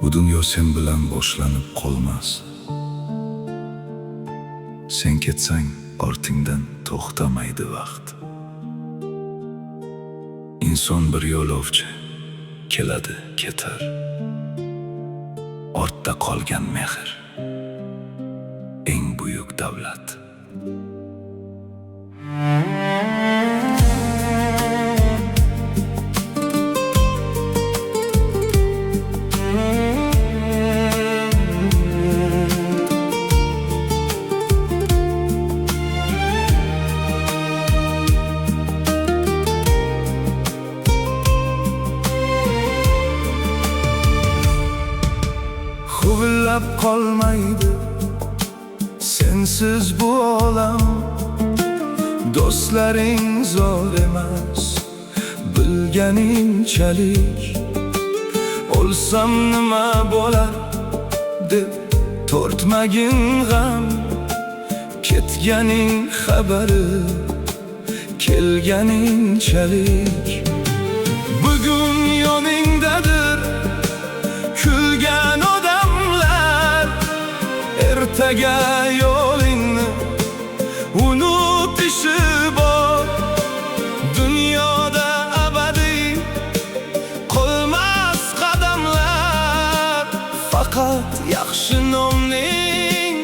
Bu dunyo sen bilan boshlanib qolmas. Sen ketsang, ortingdan to'xtamaydi vaqt. Inson bir yo'lovchi, keladi, ketar. Ortda qolgan mehr eng buyuk davlat. Huvillab qolmaydi sensiz bu olam. Do'stlaring zo'r emas bilganingchalik. O'lsam nima bo'lar deb tortmagin g'am. Ketganing xabari kelganingchalik. Bugun yoningdadir kulgan odamlar, ertaga yo'lingni unutishi bor. Dunyoda abadiy qolmas qadamlar, faqat yaxshi nomning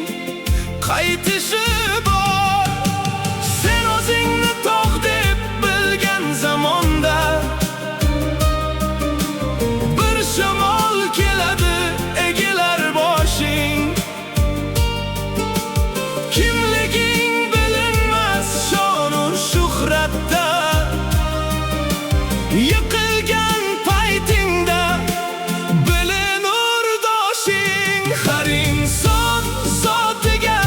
qaytishi bor. Sen o'zingni tog' deb bilgan zamonda bir shamol keladi, egilar boshing. Kimliging bilinmas shonu shuhratda, yiqilgan paytingda bilinur doshing. Har inson zotiga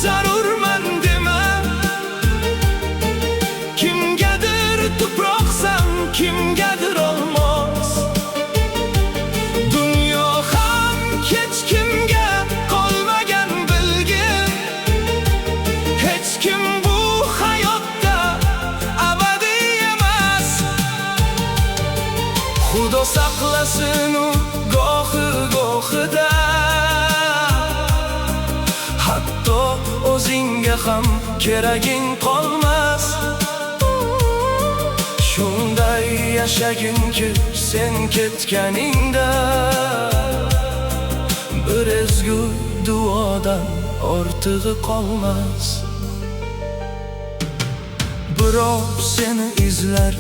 zarurman dema, kimgadir tuproqsan, kimgadir olmos. Dunyo ham hech kimga qolmagan, bilgin. Hech kim bu hayotda abadiy emas. Xudo saqlasin, u gohi gohida hatto o'zingga ham keraging qolmas. Shunday yashaginki, sen ketganingda bir ezgu duodan ortig'i qolmas. Birov seni izlar,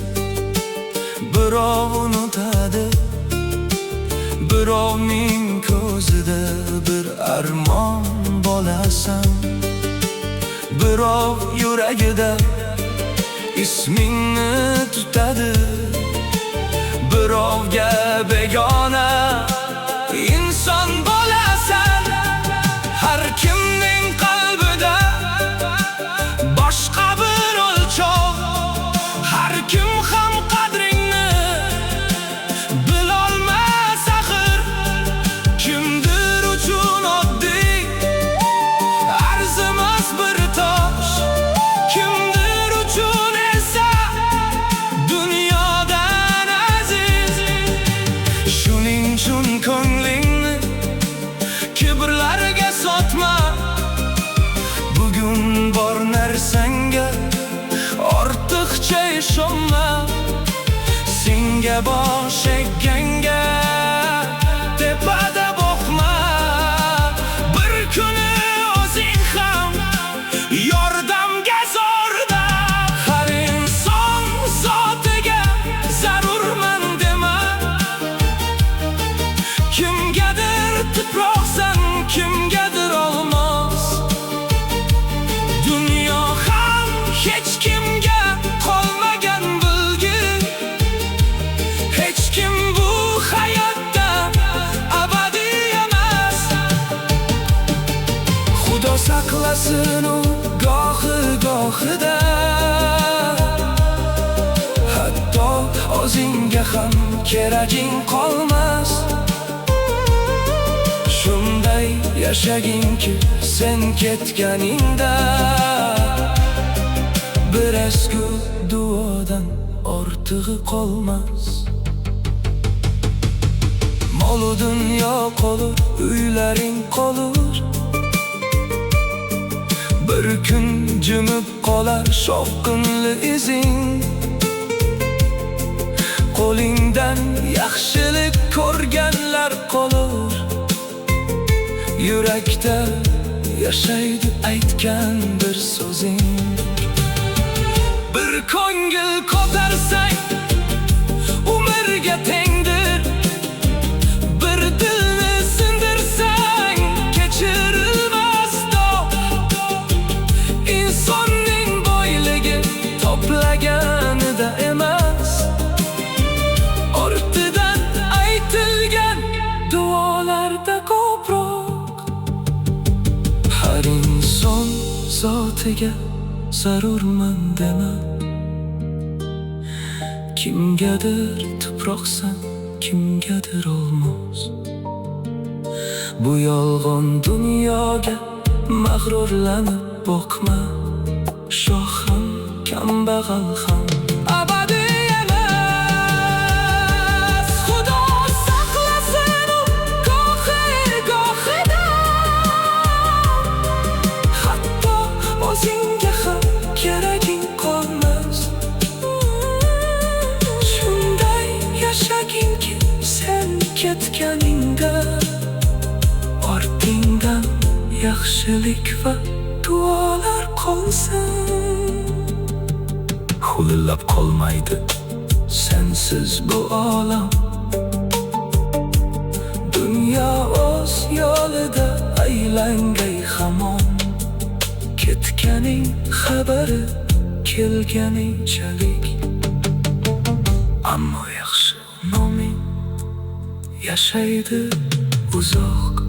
birov unutadi, birovning ko'zida bir armon bo'lasan. Birov yuragida ismingni tutadi, birovga begona inson bo'lasan. Har kimning qalbida boshqa bir o'lchov, har kim ham qadringni bilolmas axir. Kimdir uchun oddiy, arzimas bir tosh, kimdir uchun esa dunyodan aziz. Shuning uchun ko'nglingni kibrlarga sotma. Bugun bor narsangga ortiqcha ishonma. Senga bosh egganga tepada boqma. Bir kuni o'zing ham yordamga zorda. Har inson zotiga zarurman dema, kimgadir tuproqsan, kimgadir olmos. Dunyo ham hech kimga qolmagan, bilgin. Hech kim bu hayotda abadiy emas. Xudo saqlasin, u gohi gohida hatto o'zingga ham keraging qolmas. Shunday yashaginki, sen ketganingda bir ezgu duodan ortig'i qolmas. Molu dunyo qolur, uylaring qolur. Bir kun jimib qolar shovqinli izing. Qo'lingdan yaxshilik ko'rganlar qolur. Yurakda yashaydi aytgan bir so'zing. Bir ko'ngil ko'tarsang umrga tengdir. Bir dilni sindirsang kechirilmas dog'. Insonning boyligi to'plaganida emas, ortidan aytilgan duolarda ko'proq. Har inson zotiga zarurman dema. Kimgadir tuproqsan, kimgadir olmos. Bu yolg'on dunyoga mag'rurlanib boqma. Shoh ham, kambag'al ham abadiy emas. Xudo saqlasin u gohi gohida. Hatto o'zingga ham keraging qolmas. Shunday yashaginki, sen ketganingda ortingdan yaxshilik va duolar qolsin. Huvillab qolmaydi sensiz bu olam. Dunyo o'z yo'lida aylangay hamon. Ketganing xabari kelganingchalik. Ammo yaxshi noming yashaydi uzoq.